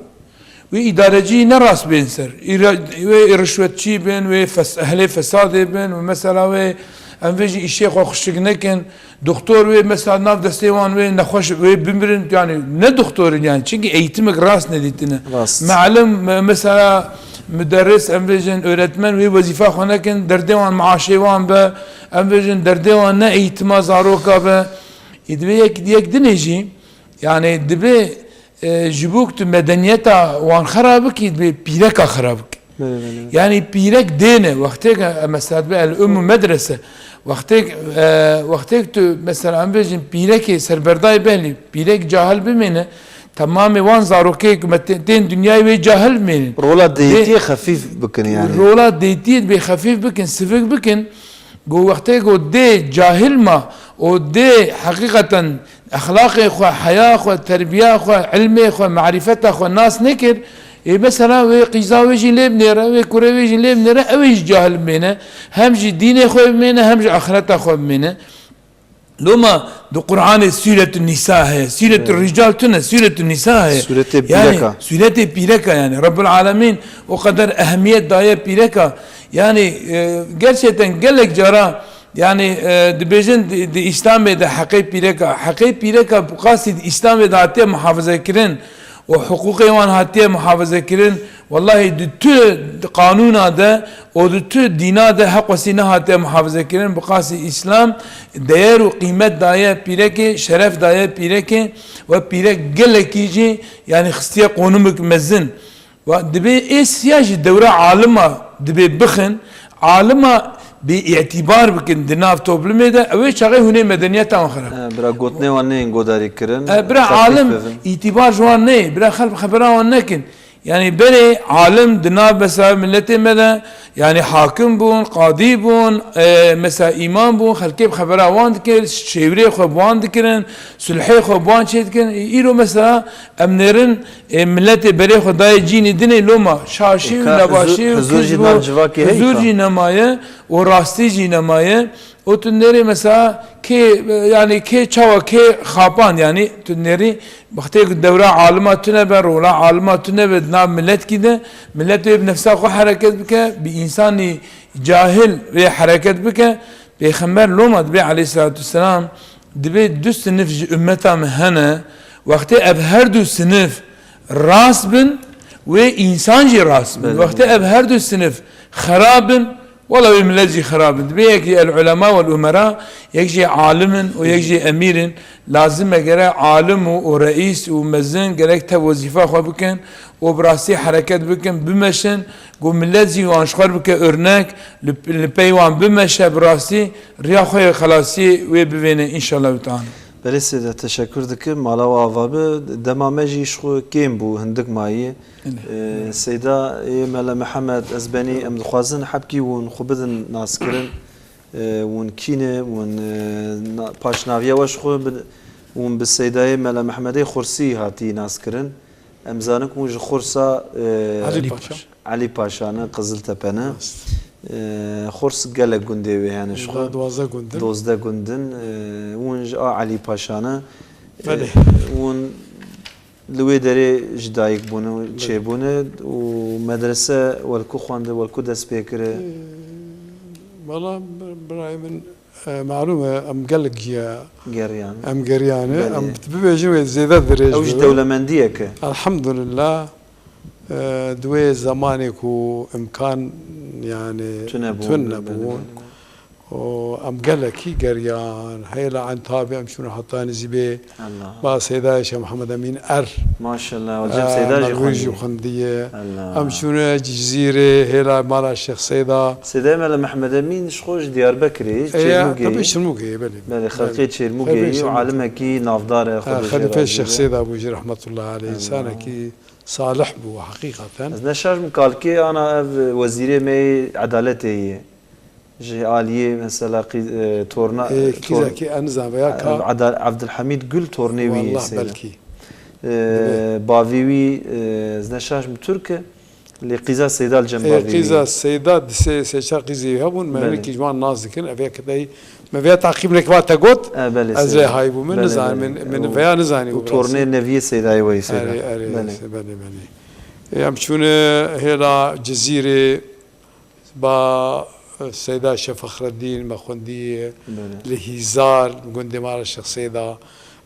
wê îdarecî ne rast bên ser. Îra-, wê rişwetçî bin, wê fes-, ehlê fesadê bin, wê mesela wê em vê jî îşê xwe xuşik nekin. Doktor wê mesela nav destê wan wê nexweş wê bimirin, yani ne doktor in yani. Çünkü eğitimik rast nedîtine. Rast. Mealim, me-, mesela müderris, em vê jin öğretmen wê wezîfa xwe nekin, derdê wan maaşê wan be, em vê jin derdê wan ne eğitima zaroka be. Ê, divê yek, yek dinê jî, yani divê, e, ji bo ku tu medeniyeta wan xera bikî, divê pîreka xera bikî. Belê, belê, belê. Yani pîrek dê ne, wextê ke, e, mesela divê el-umm medrese, wextê, e, wextê ke tu mesela em bêjin pîrekê serberdayê behlî, pîrek cahil bimêne, temamê wan zarokê ku me tê-, tên dinyayê wê cahil bimênin. Rola Dê-, dêtiyê xefîf bikin yani. Rola dêtiyê divê xefîf bikin, sivik bikin. Go wextê go dê cahil ma, o dê heqîqeten exlaqê xwe, heya xwe, terbiya xwe, ilmê xwe, marîfeta xwe nas nekir, ê mesela wê qîza wê jî lê binêre, wê kurê wê jî lê binêre, ew ê jî cahil bimêne. Hem ji dînê xwe bimêne, hem ji axireta xwe bimêne. Loma di Qur'anê Sûretun Nîsa heye, Sûretun Rical tune, Sûretun Nîsa heye. Sûretê Yani, pîreka. Sûretê pîreka yani. Rabbul Alemîn o qeder ehemiyet daye pîreka. Yani, e, gerçekten gelek cara, yani, e, dibêjin di, di Îslamê de heqê pîreka, heqê pîreka bi qasî di Îslamê de hatiye muhafaze kirin û hiqûqê wan hatiye muhafaze kirin. Wellahî di tu qanûna de û di tu dîna de heq wesî nehatiye muhafaze kirin. Bi qasî Îslam değer û qîmet daye pîrekê, şeref daye pîrekê ve pîrek gelekî jî yani xistiye qonimik mezin. Wa dibê ê siya jî dewra alima dibê bixin, alima bê îtîbar bikin di nav toplumê de, ew ê çaxê hûnê medeniyeta wan xirab. E, bira gotinê wan neyên godarî kirin, E, bira xelk alim bibin. Îtîbar ji wan neyê, bira xelk xebera wan nekin. Yani berê alim di nav mesela milletê me de, yani hakim bûn, qadî bûn, e, mesela îmam bûn, xelkê bi xebera wan dikir, şêwirê xwe bi wan dikirin, sulhê xwe bi wan çê dikirin. Îro mesela em nêrin Ê, miletê berê xwe dayê cînî dinê loma şaşî û Ka nebaşî huzur, û huzur kiz jî û nav civakê heye huzur ka? Jî nemaye û rastî jî nemaye. Û tu nêrê mesela kê, yani kê çawa kê xapan yani tu nêrî wextê ku dewra alima tune be, rola alima tune be di nav miletkî de, milet wê bi nefsa xwe hereket bike, bi însanî cahil wê hereket bike. Pêxember loma dibê aleyhissalatu vesselam, Dibê du sinif ji ummeta min hene, wextê ev her du sinif rast bin, wê însan jî rast bin. Belê. Wextê ev her du sinif xerab bin, wela wê milet jî xerab bin. Dibê yek jî el-ulema wel-umera, yek jî alim in û yek jî emîr in. Lazim e gere alim û, û reîs û mezin gerek tev wezîfa xwe bikin û bi rastî hereket bikin, bimeşin, ku milet jî wan ji xwe bike örnek, li, li pey wan bimeşe bi rastî. Riya xwe yê xelasiyê wê bivêne înşallah teala. Belê Seyda, teşekkür dikim. Mala we ava bi. Dema me jî ji xwe kêm bû, hindik mayî. Belê. Ee, Seyda ê Mele Mihemed, ez benî, em dixwazin hebkî hûn xwe bidin naskirin. Ee, hûn kî ne, hûn, ee, na-, paşnaviya we ji xwe bi, hûn bi Seydayê Mele Mehemedê Xursî hatî naskirin. Em zanin ku hûn ji Xursa, e, Elî Paşa. Elî Paşa ne, Qiziltepe ne. Rast. E, Xurs gelek gundê wê hene ji xwe. Duwazdeh gund in. Duwazdeh gund in. E, hûn ji a Elî Paşa ne. E, Belê. Hûn li wê derê ji dayik bûne û Belê. Çêbûne û medrese welku xwendin, welku dest pê kire? E, Valla bir-, birayê min, e, malûm e, em gelek jî Geriyane. Em geriyane. Belê. Em bibêjin wê zêde dirêj Ew ji bibe. Dewlemendiyek e. Elhamdulillah. E, di wê zemanê ku imkan, yani, Tune bûn, tune belê, bûn. Belê, belê. Û em gelekî geriyan. Heyla Entabê em çûne heta nizî bê. Allah. Ba Seyda Şêx Mihemed Emîn Er. Maşallah, hocam, e, Seyda jî Merwî xwendî. Jî xwendiye. Allah. Em çûne Cizîrê, hêla mala Şêx Seyda. Seyda Mele Mehmed Emîn ji xwe ji Diyarbekirê, Ê, Çêrmûgê. Tabii Çêrmûgê, belê. Belê, xelkê Çêrmûgê û alimekî navdar e, Xwedê jê razî be. Xelîfe Şêx Seyda bû jî, rahmetullah aleyh, Eyvallah. Însanekî salih bû heqîqeten. Ez ne şaş bûm, kalkê ana ev wezîrê me yê edaletê yê. Ji aliyê mesela qî-, e, torna, Ê, tor-, kîzekî ez nizam veya e, ka Edal-, Abdulhamid Gül tornê wî yê Wallah Seyda. Belkî. E, Dibê. Bavî wî, e, ez ne şaş bûm, Tirk e. Lê qîza Seyda li cem Ê, bavê wî. Qîza Seyda di sê, sê çar qîzê wî hebûn, me Belê. Hinekî ji wan nas dikin, ev yek dey Me vêya teqîb nekiriba te got, e, belê, ez rê Seyda. Hayî bûm, min nizanî, min, min vêya nizanî. Û tornê neviyê Seydayê wê yê Seyda. Erê, erê, belê, belê. Ê, em çûne hêla Cizîrê, ba, e, Seyda Şêx Fexreddîn me xwendiye, li Hîzar, gundê me re Şêx Seyda.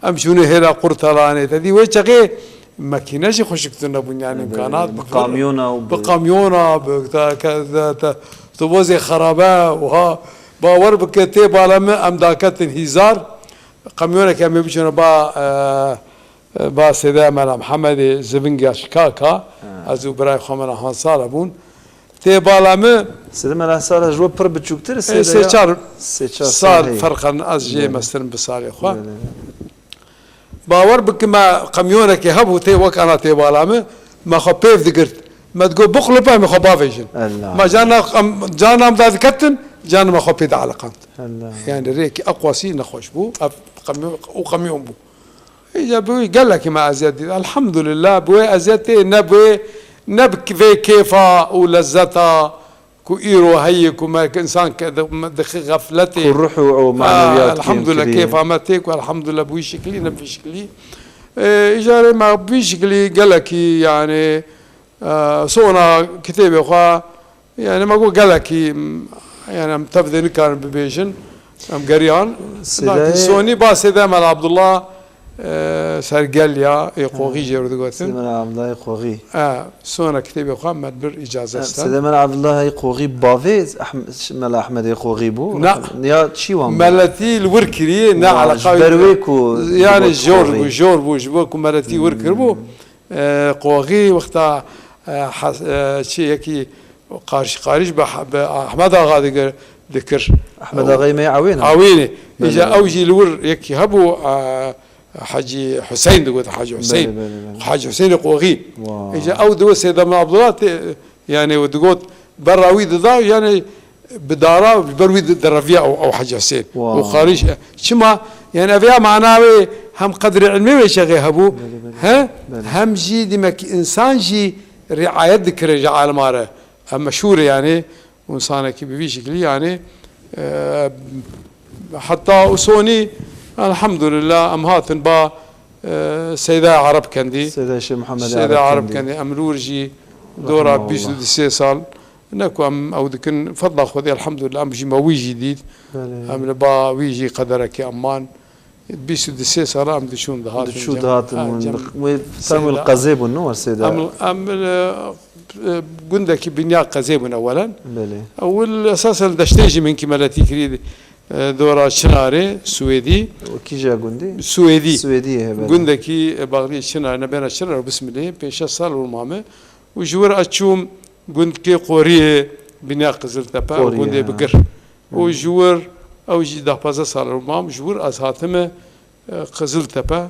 Em çûne hêla Qurtalanê, te dî wê çaxê mekîne jî xweşik tune bûn, yanî imkanat bi kamyona û bi kamyona, bi te, te, te, tu bozê xerabe, wiha bawer bike tê bala min, em daketin Hîzar, kamyoneke em ê biçûne ba, e, Ba Sêde Mela Mihemedê Zivingî ya Şikaka, ez û birayê xwe Mela Hansara bûn. Tê bala min. Sêde Mela Hansara ji we pir biçûktir, e, sê çar sal ferq in, ez jê meztir im bi salê xwe. Bawer bike me qemyonekê hebû, tê wek ana tê bala min, me xwe pêv digirt. Me digot, "Biqulip, em ê xwe bavêjin." Me carna, em, carna em dadiketin, carna me xwe pê dieliqand. Yanî rêkî eqwasî nexweş bû, ev qemyon, û qemyon bû. Îca bi wî gelekî me eziyet dît. Elhamdulillah, bi wê eziyetê ne bi wê, ne bi vê kêfa û lezzeta ku îro heye, ku me, ku insan ke-, di-, me dixe xefletê. Ku ruh û, û manewiyat kêm kiriye. Elhamdulillah, kêfa me tê ku elhamdulillah bi wî şiklî, ne bi vî şiklî. Ê, îcarê me bi vî şiklî gelekî, yanî, e, sona kitêbê xwe, Yanî me got gelekî, m, yanî em tev de nikarin bibêjin, em geriyan. Sêdayê Sonî ba Sêde Mela Abdullah, e, Sergeliya, ê Qoxî jê re digotin. Sêde Mela Abdullahê Qoxî. E, sona kitêbê xwe me bir îcazet sten. Sêde Mela Abdullahê Qoxî bavê Ehm-, Mela Ehmedê Qoxî bû? Na. Ya çi wan bû? Meletî li wir kiriye, ne eleqa. Ji ber wê ku yanî jor bû, jor bû, ji bo ku meletî wir kiribû. E, Qoxî wexta, e, Has-, e, çi yekî qarş-, qarîş bi, bi Ahmed Axa digir, dikir. Ahmed Axayê me Ewêne. Ewêne. Îca ew jî li wir yekî hebû, e, Hecî Huseyn digot, Hecî Huseyn. Belê, belê, belê. Hecî Huseynê Qoxî. Îca ew digot Sêde Mela Abdullah tê, yanî digot berra wî dida, yanî bi dara, ji ber wî di-, direviya ew, ew Hecî Husên. Wow. Û xarîş, çima? Yanî ev ya mana wê hem qedrê ilmê wê çaxê hebû, belê, belê, he? Belê. Hem jî demek ki insan jî riayet dikire ji alima re. Em meşhûr e yanî, û insanekî bi vî şiklî yanî, e, heta û sonî, elhamdulillah, em hatin ba, e, Seyda Arap Kendî. Seyda Şêx Muhammed Seyda Arap Arap Kendî. Kendî. Em li wir jî dora bîst û du sê sal. Ne ku em ew dikin, fedla Xwedê, elhamdulillah, em jî me wî jî dît. Belê. Em li ba wî jî qederekê em man. Bîst û du sê sala em diçûn dihatin. Diçû cem-, dihatin ha, û cem-, wê tam wî li Sêda. Qezê bûn, ne wer Sêda? Em, em, e, e, gundekî binya qezê bûn ewelen. Belê. Ewil esasen deştê jî min kî meletî kirî, e, dora Çinarê, Swêdî. O kîja gundî? Swêdî. Swêdî ye, belê. Gundekî, e, baxdî Çinarê, nebêna Çinarê, Bismilê, pênc şeş sal û mame. Û ji wir ez çûm gundkê Qoriyê binya Qiziltepe û Qoriye, gundê ha. Bigir. Û ji wir ew jî deh pazdeh sal û mam ji wir ez hatime, e, Qiziltepe.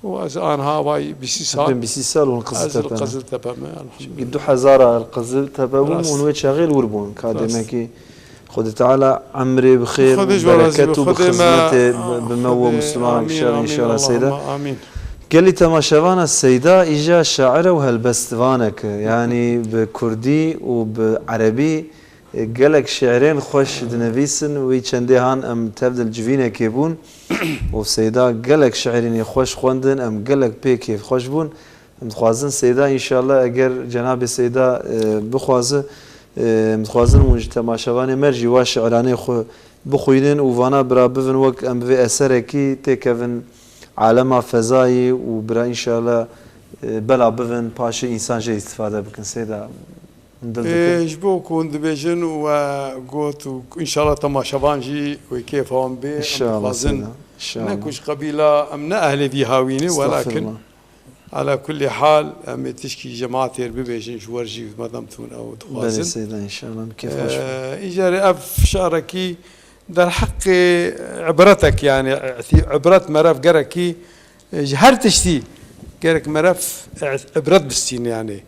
Û ez anha vay bîst sal. Bîst sal û ez li Qiziltepe. Qiziltepe me, elhamdulillah. Çünkü du hezar a li Qiziltepe bûm û wê çaxê li wir bûn. Ka demekî Xwedê Teala emrê bi xêr û bereket û bi xizmetê bi me û Muslimanan bikişêne înşallah Seyda. Gelî temaşevana Seyda îja şaire û helbestvanek e. Yanî bi kurdî û bi erebî, e, gelek şiirên xweş dinivîsin. Wî çendê han em tev di li civînekê bûn û Seyda gelek şiirên xweş xwendin. Em gelek pê kêfxweş bûn. Em dixwazin Seyda, înşallah eger cenabê Seyda, e, bixwaze, e, em dixwazin hûn ji temaşevanê me jî wa şiiranê xwe bixwînin û vana bira bivin wek em bi vê eserekî têkevin alema fezayî û bira înşallah, e, bela bivin paşê însan jê îstifade bikin. Seyda, hûn dil dikin? Ê, ji bo ku hûn dibêjin û we got û înşallah temaşevan jî wê kêfa wan bê, em dixwazin. Înşallah Seyda, înşallah. Ne ku ji qebîla em ne ehlê vî hawî ne, welakin Estexfirullah. Ala kullî hal, em ê tişkî cemaetê re bibêjin, ji wer jî madem tu hûn ew dixwazin. Belê Seyda, înşallah, bi kêf xweş be. Ee, îcarê ev şarekî derheqê ibretek, yanî, îtî-, ibret merev gerekî, e, ji her tiştî gerek merev, e, ibret bistîne, yanî.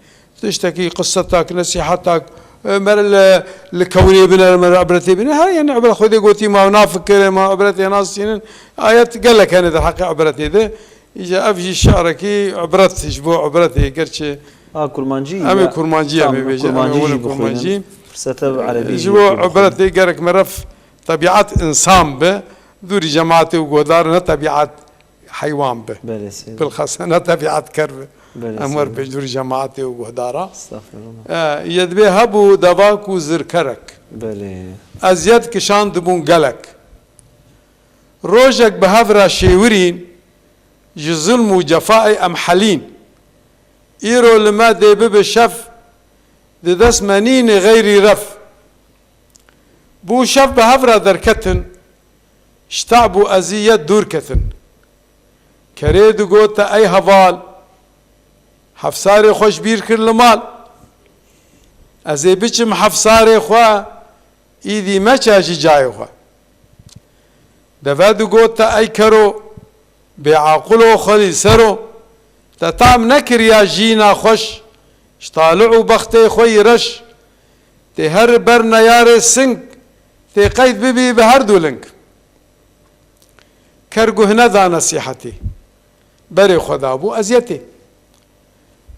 Tiştekî, qisetak, nesîhetak, e, mere li, li kewnê bine, mere ibretê bine. Her, yanî, ibret Xwedê gotî, ma nafikire, ma ibretê nastînin. Ayet gelek hene derheqê ibretê de. Îca ev jî şiarekî ibret, ji bo ibretê, gerçi a kurmancî em ê ya, kurmancî em ê bêjin, em ê kurmancî jî bixwînin. Firsete bi erebî jî yekê bixwînin. Ji bo ibretê gerek meriv Tebiat insan bi, dûrî cemaatê û guhdar ne tebiat heywan bi. Belê seyda. Bilxasa ne tebiat ker bi. Belê seyda. Em wer pêş dûrî cemaatê û guhdara. Estağfirullah. E, yê dibê hebû deva ku zirkerek. Belê. Eziyet kişan dibûn gelek. Rojek bi hev re şêwirîn, ji zulm û cefayê em helîn. Îro li me dê bibe şev, di dest me nîne xeyrî rev. Bû şev bi hev re derketin, ji te'b û eziyet dûr ketin. Kerê digote ey heval, hefsarê xwe ji bîr kir li mal. Ez ê biçim hefsarê xwe, îdî meçe ji cayê xwe. Deve digote ey kero, bêaqilo xwelî sero, te tam nekiriya jîna xweş, ji talih û bextê xwe yî reş, tê her ber neyarê sing, tê qeyd bibî bi her du ling. Ker guh neda nesîhetê, berê xwe dabû eziyetê.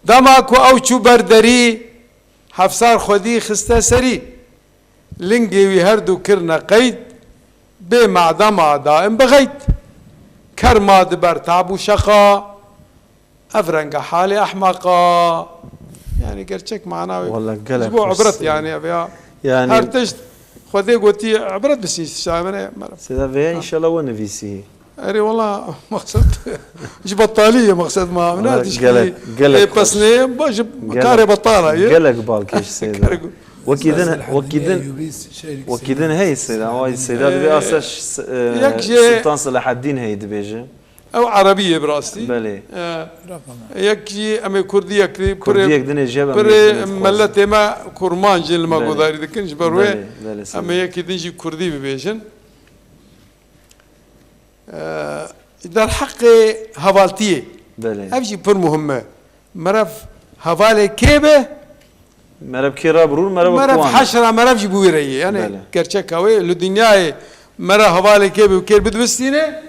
Dema ku ew çû ber derî, hefsar xwedî xiste serî. Lingê wî her du kirine qeyd, bê madema daim bi xeyd. Ker ma di ber tab û şeqa, ev renge halê ehmeqa. Yani gerçek mana wê. Walla gelek Ji bo xweş ibret seyda. Yani ev ya. Yani Her tişt Xwedê gotî ibret bisî şamene. Seyda vêya Ha. inşallah we nivîsî. Erê wala maqsed ji betalî ye maqsed ma. Wala Ne tişkî gelek, gelek ê xweş. Pesnê ba ji Gelek, karê betala ye. Gelek balkêş seyda. Kergo. Wekî din, wekî din, Eyyûbî şerik wekî din seyda. Hey seyda. Vay seyda dibê Ee, asa ş-, s-, e, yek jê Sultan Selahaddin hey dibêje. Ew erebî ye bi rastî. Belê. Ee, Rafana. Yek jî em ê kurdî yek dî Kurdî pirê, yek dinê jê be pirê em ê dixwazin. Milletê me kurmanc in li me Belê. Gudarî dikin ji ber wê Belê, belê, em ê seyda. Yekî din jî kurdî bibêjin. Ee, derheqê hevaltiyê. Belê. Ev jî pir muhim e. Meriv hevalê kê be? Meriv kê re birûr, meriv Meriv kuwan. Heşra meriv jî bi wî re ye. Yani Belê. Gerçeka wê li dinyayê meriv hevalê kê be û kê bidibistîne,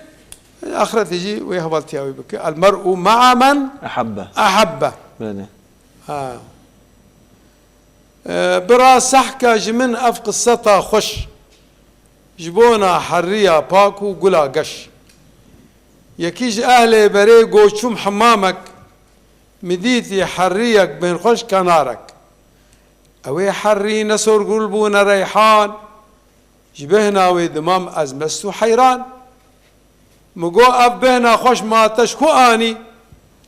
axiretê jî wê hevaltiya wê bike. El mer'u ma'a men Ehabbe. Ehabbe. Belê. Ha. E, bira sehka ji min ev qiseta xweş. Ji bona herriya pak û gula geş. Yekî ji ehlê berê goçûm hemamek, mi dîtî herriyek bêhnxweş kenarek. Ew ê herrî ne sorgul bû ne reyhan, ji bêhna wê dimam ez mest û heyran. Mi got, ev bêhna xweş ma te ji ku anî?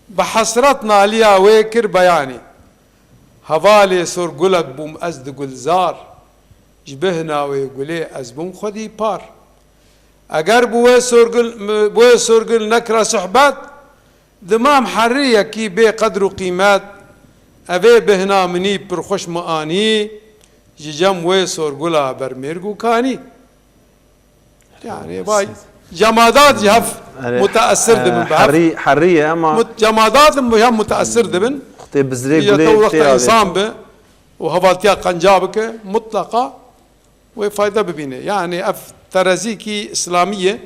Bi hesret naliya wê kir beyanî. Hevalê sorgulek bûm ez di gulzar, ji bêhna wê gulê ez bûm xwedî par. Eger bi wê sorgul, bi wê sorgul nekira suhbet, dimam herriyekî bê qedr û qîmet, ev ê bêhna minî pir xweş mi anî, ji cem wê sorgula bermêrg û kanî. Yani vay cemadat jî hev Erê, muteessir e, dibin bi hev. Herî, herî ye ama Mut-, cemadat in bi hev muteessir dibin. Tê bizrê Ya gulê te wexta tê avê. Însan bi û hevaltiya qenca bike, mutlaqa wê fayda bibîne. Yani ev terezîkî îslamî ye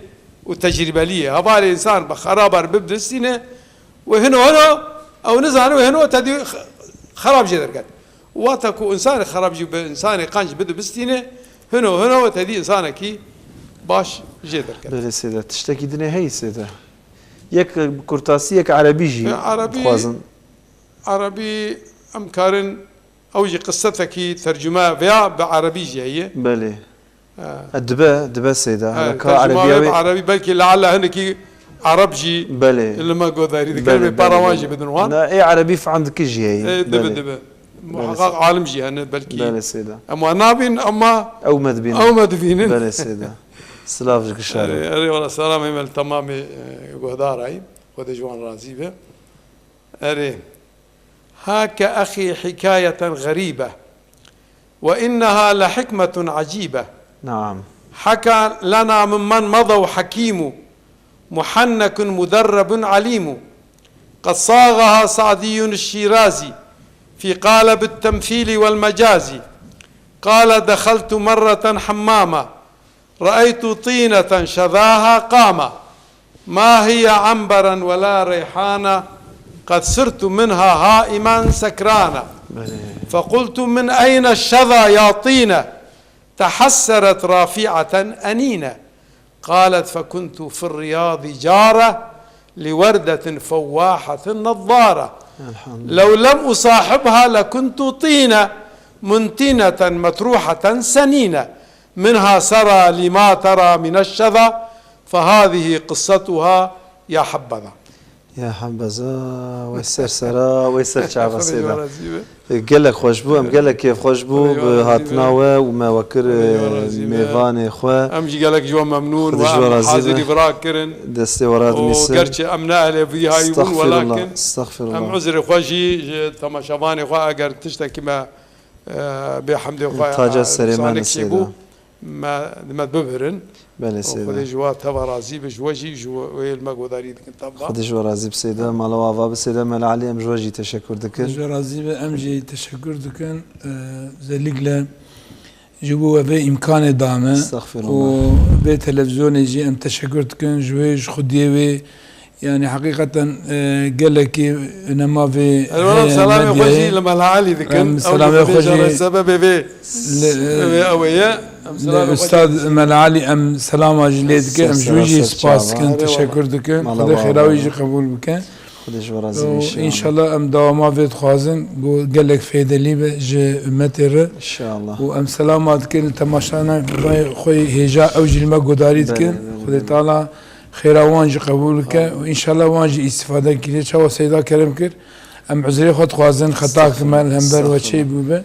û tecrîbelî ye. Hevalê însan bi xerabar bibdistîne, wê hino hino ew nizane wê hino te dî x-, xerab jê derket. Wata ku însanê xerab jî bi însanê qenc bidibistîne, hino hino te dî însanekî baş jê derket. Belê sêde. Tiştekî dinê heyî sêde. Yek bi kurtasî, yek erebî jî Ya, erebî, dixwazin. Erebî em karin, ew jî qisetekî tercûme veya bi erebî jî heye. Belê. Ha. E, dibe, dibe seyda. Ha, Hala ka tercuma erebîya wê wê bi erebî, belkî leala hinekî ereb jî Belê. Li me godarî dikin, Belê, wê para belê, wan belê. Jî bidin wan. Na, ê erebî fehm dikir jî heyî. Ê, dibe, Belê. Dibe. Belê, Muhaqqaq seyda. Alim jî hene belkî. Belê, seyda. Em wan nabîn, ama Ew me dibînin. Ew me dibînin. Belê, seyda. Silav ji gişar. Erê, erê, wala selamê me li temamê, e, guhdarayî. Xwedê ji wan razî be. Erê. هاك أخي حكاية غريبة، وإنها لحكمة عجيبة. نعم. حكى لنا ممن مضوا حكيم، محنك مدرب عليم، قد صاغها سعدي الشيرازي في قالب التمثيل والمجاز. قال: دخلت مرة حماما، رأيت طينة شذاها قاما، ما هي عنبرا ولا ريحانا، قد سرت منها هائما سكرانا. Belê. فقلت: من أين الشذى يا طينة؟ تحسرت رافعة أنينة، قالت: فكنت في الرياض جارة لوردة فواحة نضارة، لو لم أصاحبها لكنت طينة منتنة مطروحة سنينة، منها سرى لما ترى من الشذى، فهذه قصتها يا حبذا. Ya hebeza, wey ser sera, wey ser çava Seyda. Gelek xweş bû, em gelek kêfxweş bû bi hatina we û me we kir mêvanê xwe. Em jî gelek ji we memnûn we, em hazirî vira kirin. Destê we radimîsin. Gerçi em ne ehlê vî hayî bûn, welakin em uzrê xwe jî ji temaşevanê xwe, eger tiştekî me bê hemdê xwe salik çêbû, me, me bibhirin. Belê Seyda. Xwedê ji we teva razî be, ji we jî, ji we yê li me guhdarî dikin teva. Xwedê ji we razî be Seyda, mala we ava be Seyda, Mela Elî, em ji we jî teşekur dikin. Ji we razî be, em jî teşekur dikin. Ee, özellikle ji bo we vê îmkanê da me û vê televîzyonê jî em teşekur dikin. Ji wê, ji xwediyê wê, yanî heqîqeten, e, gelekî nema vê heye medyayê. Em selamê xwe jî li Mela Elî dikin. Em selamê xwe jî sebebê vê Li, li Ustad Mela Elî em selama jî lê dikin, em ji wî jî spas dikin, teşekur dikin. Xwedê xêra wî jî qebûl bike. Û înşallah em dawama vê dixwazin, ku gelek feydelî be ji ummetê re. Û em selama dikin li temaşana xwe hêja ew jî li me guhdarî dikin. Xwedê Teala xêra wan jî qebûl bike û înşallah wan jî îstîfade kiriye. Çawa Seyda kerem kir, em uzrê xwe dixwazin, xeta ki me li hember we çê bûbe.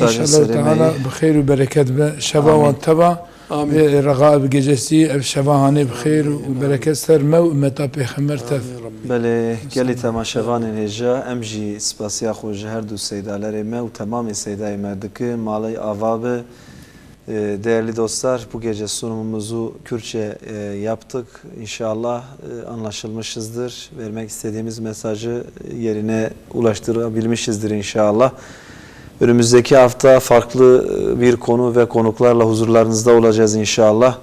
Înşallah Teala bi xêr û bereket be. Şeva wan teva vê rexa bi gecesî, ev şeva hanê bi xêr û bereket ser me û ummeta Pêxember tev. Belê, gelî temaşevanên hêja, em jî spasiya xwe ji her du seydalerê me û temamê seydayê me dikin. Malê ava be. Ee, değerli dostlar, bu gece sunumumuzu Kürtçe, e, yaptık. İnşallah, e, anlaşılmışızdır. Vermek istediğimiz mesajı yerine ulaştırabilmişizdir inşallah. Önümüzdeki hafta farklı, e, bir konu ve konuklarla huzurlarınızda olacağız inşallah.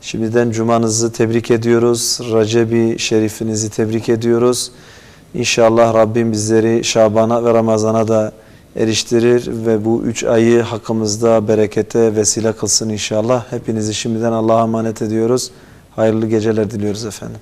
Şimdiden cumanızı tebrik ediyoruz. Recep-i Şerifinizi tebrik ediyoruz. İnşallah Rabbim bizleri Şaban'a ve Ramazan'a da eriştirir ve bu üç ayı hakkımızda berekete vesile kılsın inşallah. Hepinizi şimdiden Allah'a emanet ediyoruz. Hayırlı geceler diliyoruz efendim.